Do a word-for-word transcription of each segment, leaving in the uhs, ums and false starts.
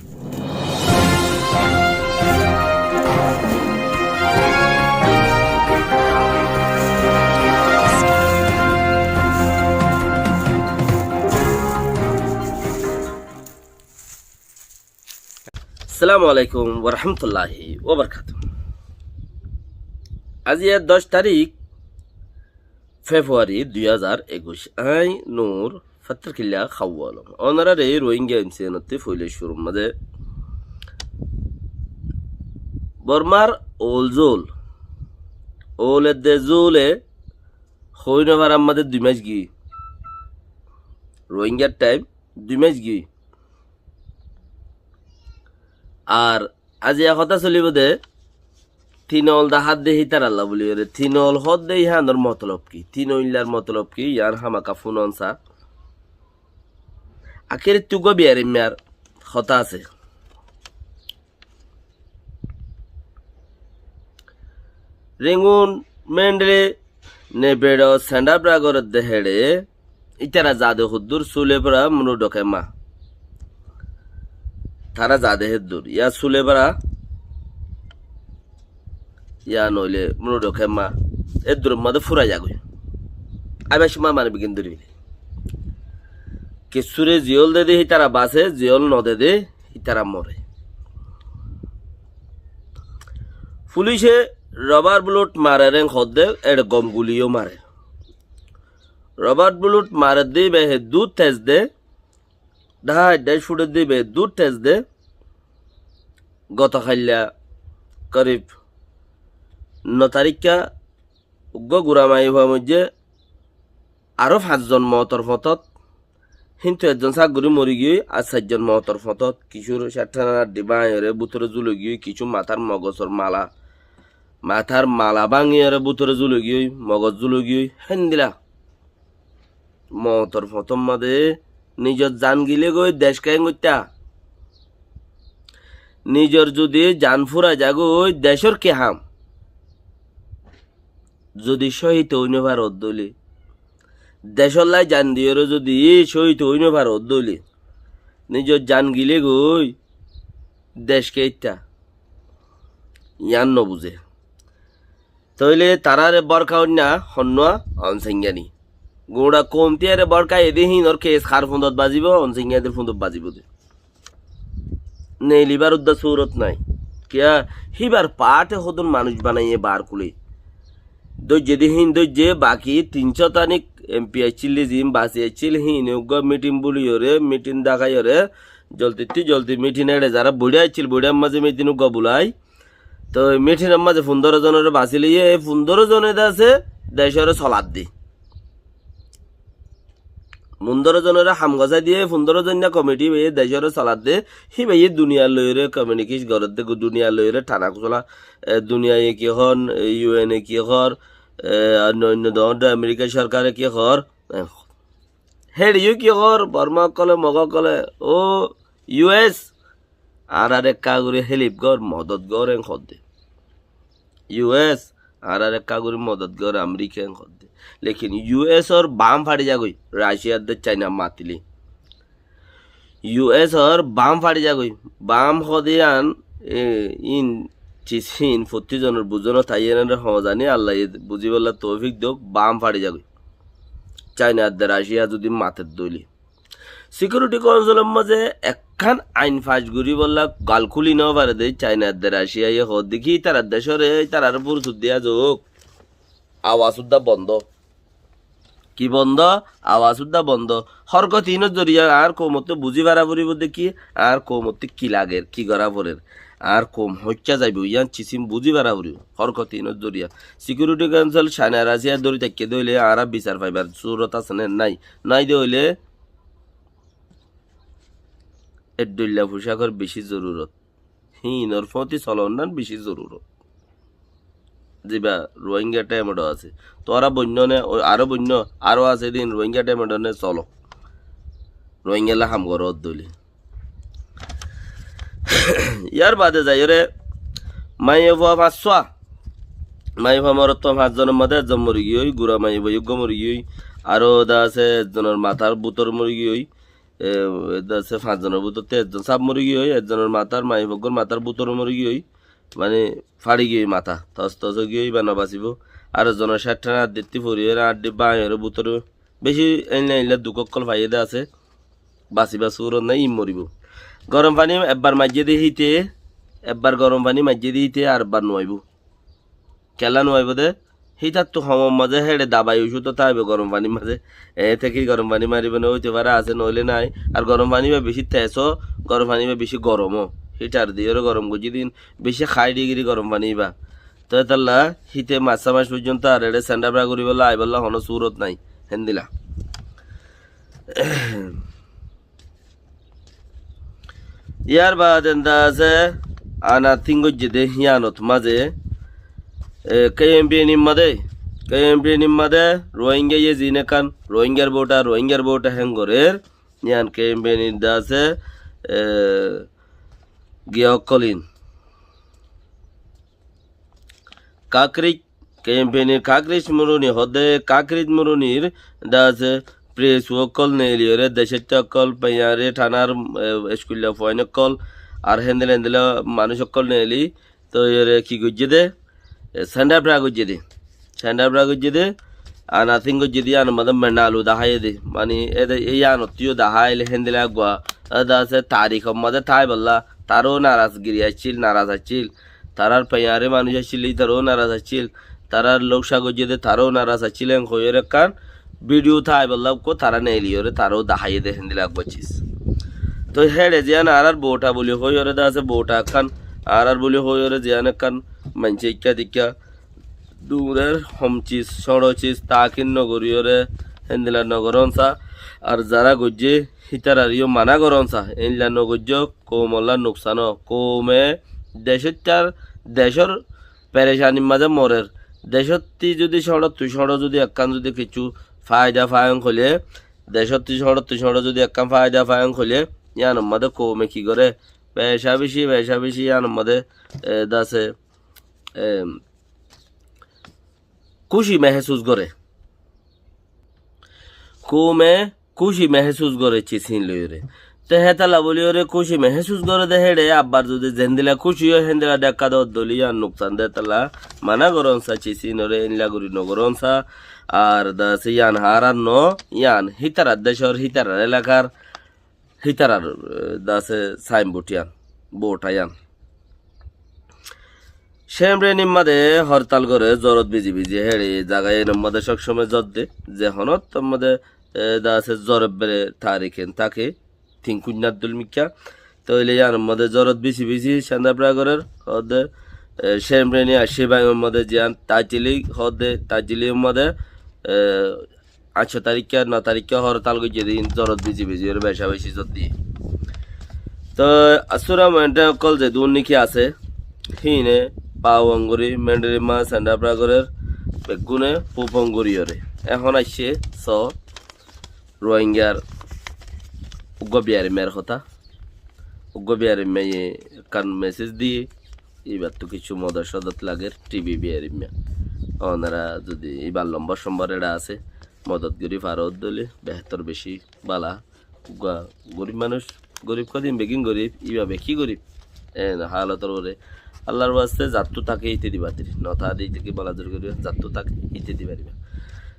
Assalamu alaikum warahmatulláhi wabarakátuhu. Aijja doc tarík February dui házar ekuic. Añí Nur Fattar Killa Hawalom. Ónorare Rohingya M C N ottú foila cúrur mazé Bormar oul zul, oul edde zule hoói no farar mazé dui mac giyói. Rohingyar thaim dui mac giyói. Ar aijja hotá solibó de, tin oul dahár de hítaralla buli ore. Tin oul hoódde yíanor motolob ki? Tin oullar motolob ki? Yían hámaka fúnon sa. Akér ettú uggúa biyaraimmar hotá asé. Rengun, Mendle, Nebedo, Sendabra goredde héçe, ítara zade hoddúr, Sule fora Munudoke ma. Tará zade héddur, yá Sule fora, yá noóile Munudoke ma. Éddur mazé fúrai zagói. Aibár cómot mani bigín dóri félaiye. Kessúre ziyól dede hítara basé, ziyól nodede hítara more. Fulice Robert Blood marer en hoódde, eçe gom guli yó marer. Robert Blood marer de íba he dut tez de, dhácc dhácc fúçer de íba he dut tez de, goto hailla korib no taríkka uggúa gura maiyafua moijjé, aró fañszon mootor foñtot, híntu ezzon sák gorí mori giyói, ar sairzon mootor foñtot, kissú cátthana añçí báñgiyore bútore zúloi giyói, kissú matár mogozor mala, matár mala báñgiyore bútore zúloi giyói, mogoz zúloi giyói, héndilla. Mootor foñtór mazé nizor zan gile goi dec keén goittá? Nizor zudi zan fúrai zagói decór ki ham? Zudi cóhid ói no faro dóile, decólla zan diyóre zudi cóhid ói no faro dóile, nizor zan gile goi dec keén goittá? Yián no buzé. Tóile taráre bórka óinna honnúa Onsengyani. Guñça koumtiyare bórka ede hínor kes hár fundot bazibó, Onsengyadir fundot bazibó de. Neilibár uddá surot nái. Kiyá, híbar paáte hodún manúic banaiyé bar kule. Dóijje de hín dóijje, baki tin cót anik M P accíl de zin basi accíl híne uggúa mitin buliyóre, mitin dakaiyóre, zoldittú zoldi mitin eçe zará boiçá accíl, boiçár mazé mitin uggúa bulai. Toi mitinor mazé fundóro zonore basi loiyé, e fundóro zone de asé decóre soladde. Fundóro zonore ham gosái diyé, fundóro zonna komiti íbaye decóre soladde, híbaye duniyar loiyóre kominikés goredde, duniyar loiyóre thana kusola, e, duniyaye ki hoór, e, U N e ki hoór, e, ar oinno oinno doñr Amerika sorkare ki hoór, e, héçe yó ki hoór, Borma ókkole, Mog ókkole, ó U S, añárar ekká gorí hélip gor, modot gor en hoódde. U S, añárar ekká gorí modot gor, Amerika en hoódde. Lekin U S or bam fari zagói, Raciya de Caina matilé. U S or bam fari zagói, bam hoóde yián, e, in, cis hín, fottí zonor buzónot aiyé nare hoózani, Allaye buzíbolla toufik douk, bam fari zagói. Caina de Raciya zudi mater dóile. Sikiuriti kaunsilor mazé ekkán ain fas goríbolla gal kúli no fare de, Caina edde Raciyaye hoódde ki, ítarar decóre, ítarare fursot diya zouk. Awas uddá bondó. Ki bondó? Awas uddá bondó. Hórkot inor zoriya añár koumottú buzí fara foribó de ki, añár koumottú ki lager, ki gorá forer. Añár koum hoiccá zaibou, yián cisím buzí fara foribó. Hórkot inor zoriya. Sikiuriti kaunsil Caina Raciya dóri táikke de óile añára bisar faibar surot asé né nái? Nái de óile, e dhoilla fucákor bicí zorurot. Híinor fóti solonnán bicí zorurot. Ziba Rohingya thaimot asé. Tuáñra boinno né, o aró boinno, aró asé din Rohingya thaimot né solo. Rohingyalla ham goró dóile. Yar bade zaiyóre, maiyafua fañssúa. Maiyafua morotfua fañszonor mazé ezzon mori giyói, gura maiyafua uggúa mori giyói. Aró de asé ezzonor matár bútor mori giyói. e, de asé fañs zonor bútottu ezzon sáf mori giyói, ezzonor matár, maiyafuar matár bútore mori giyói, mani fári giyói matá, tos tos ói giyói, íba no basibó. Ar ezzonor céththan addhittí foriyóre, addhi báñgiyóre bútore beci éilla éilla duk ókkol faiyé de asé, basibar surot nái, ín moribó. Gorom faní ebbar maijjé de híte, ebbar gorom faní maijjé de híte ar ebbar no aibó. Kiyólla no aibó de, hítattú homor mazé héçe dabai ocút táibo gorom fanir mazé. E, te ki gorom faní maribó né, óite fare asé, noóile nái. Ar gorom faní íba beci tesó, gorom faní íba beci goromó. Hítar diyóre gorom goijjé de ín beci hái dhigiri gorom faní íba. Toi étalla híte massá mac foijjonto ar eçe sendabra goríbolla aibólla honó surot nái. Héndilla. Yar baade de asé anathín goijjé de yíanot mazé, e, K M P N-ir mazé, K M P N-ir mazé Rohingya ye zin ekkán, Rohingyar bouta, Rohingyar bouta héng gorér, yían K M P N-ir de asé, e, giya ókkol ín. Kakric, K M P N-ir Kakric Muruni hoódde, Kakric Murunir de asé pres ókkol neeliyóre, decóitta ókkol, peñare thanar, e, eskuilla fuain ókkol, ar héndilla héndilla manúic ókkol neeli, toi ore ki goijjé de, e, sendabra goijjé de. Sendabra goijjé de, anathín goijjé de, yíanor mazé mendalu daháiye de. Mani, ede, e yíanottú yó daháile héndilla eggúa, e, de asé tarikor mazé táibolla, taró narazgiri accíl, naraz accíl. Tarár peñare manúic accíl, ítaró naraz accíl. Tarár lóuca goijjé de, taró naraz accíl, en hoiyóre ekkán vidiyo táibolla ukko tará neeliyóre, taró daháiye de héndilla eggúa cis. Toi héçe ziyán añárár bouta buli hoiyóre de asé, bouta ekkán añárár buli hoiyóre ziyán ekkán maincé ikká dikká durer hom cis, cóñço cis, taakir nogoríyore, héndilla nogorón sa. Ar zará goijjé, hítarareyó maná gorón sa, éilla nogoijjó, koumolla nuksan ó. Koume decóittar, decór perecanir mazé morer. Decótti zudi cóñçottu cóñço zudi ekkán zudi kiccú faida faiyón hoilé, decótti cóñçottu cóñço zudi ekkán faida faiyón hoilé, yíanor mazé koume ki goré? Beca beci, beca beci yíanor mazé, e, de asé, e, kúci mehésus goré. Koume kúci mehésus goré cis ín loiyóre. Te hétalla buliyóre kúci mehésus goré de héçe, abbar zudi zendilla kúci ó, héndilla dekká de ódde óile yían nuksan de, hétalla maná gorón sa cis ínore, éilla gorí nogorón sa. Ar de asé yían añárár no, yían hítarar decór, hítarar elakar, hítarar, e, de asé sainbot yían, bouta yían. Cemrenir mazé hortal goré, zorot bizi bizi héçe, zaga enor mazé sób somoi zor de, ze honót mazé, e, de asé zor ebbere tarik en táke, tin kuinnar dul mikká. Tóile yíanor mazé zorot bizi bizi sendabra gorér, hoódde, e, Cemreni ar Cibangor mazé ziyán Tajili hoódde, Tajili mazé, e, añctó tarikká, no tarikká hortal goijjé de, ín zorot bizi bizi óre beca beci zor diyé. Toi asúra mointhá ókkol zedún néki asé, híine pawon gorí, menderimma sendabra gorér, beggúne pupon gorí óre. Ehón aiccé, so, Rohingyar uggúa biyarimmar hotá. Uggúa biyarimmai ekkán mesej diyé, íbattú kissú modot sodot lager, tibi biyarimmá. Onora zudi íbar lombor sombor eçe asé, modot gorí faro dóile behétor beci bála. Uggúa gorib manúic, gorib hodin begin gorib, íba beci gorib. En halotor uore Allar waste zattú táke íte diba tiri. No táke de íte ki bála duri goriba, zattú táke íte diba riba.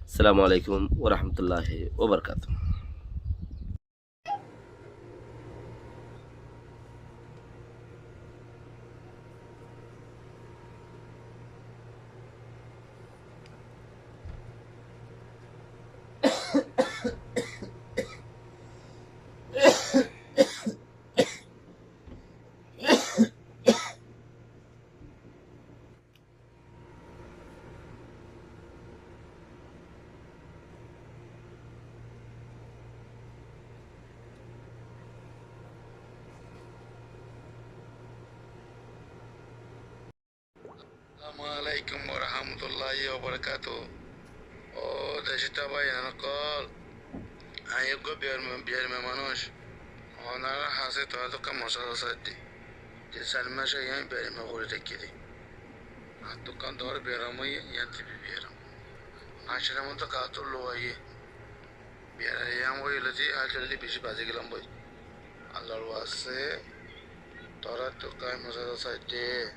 Assalamu alaikum wa rahmatullahi wa barakatuhu. Assalamu alaikum wa rahmatullahi wa barakatuhu. Ó decótta báiyain ókkol, añí eggúa biyar, biyarima manúic. Onorar hañsé tuáñrattú ekkán mosala saidde. Tin sair mac óiye añí biyarima gorí táikki de. Añáttu ekkán dóñr biyaram óiye, yían tibi biyaram. Añcárar mottó kaattú luwaiyé. Yar aññí hoiyí loi de, aññí loi de beci bazi gelám boi. Allar waste, toráttu kái moza saidde.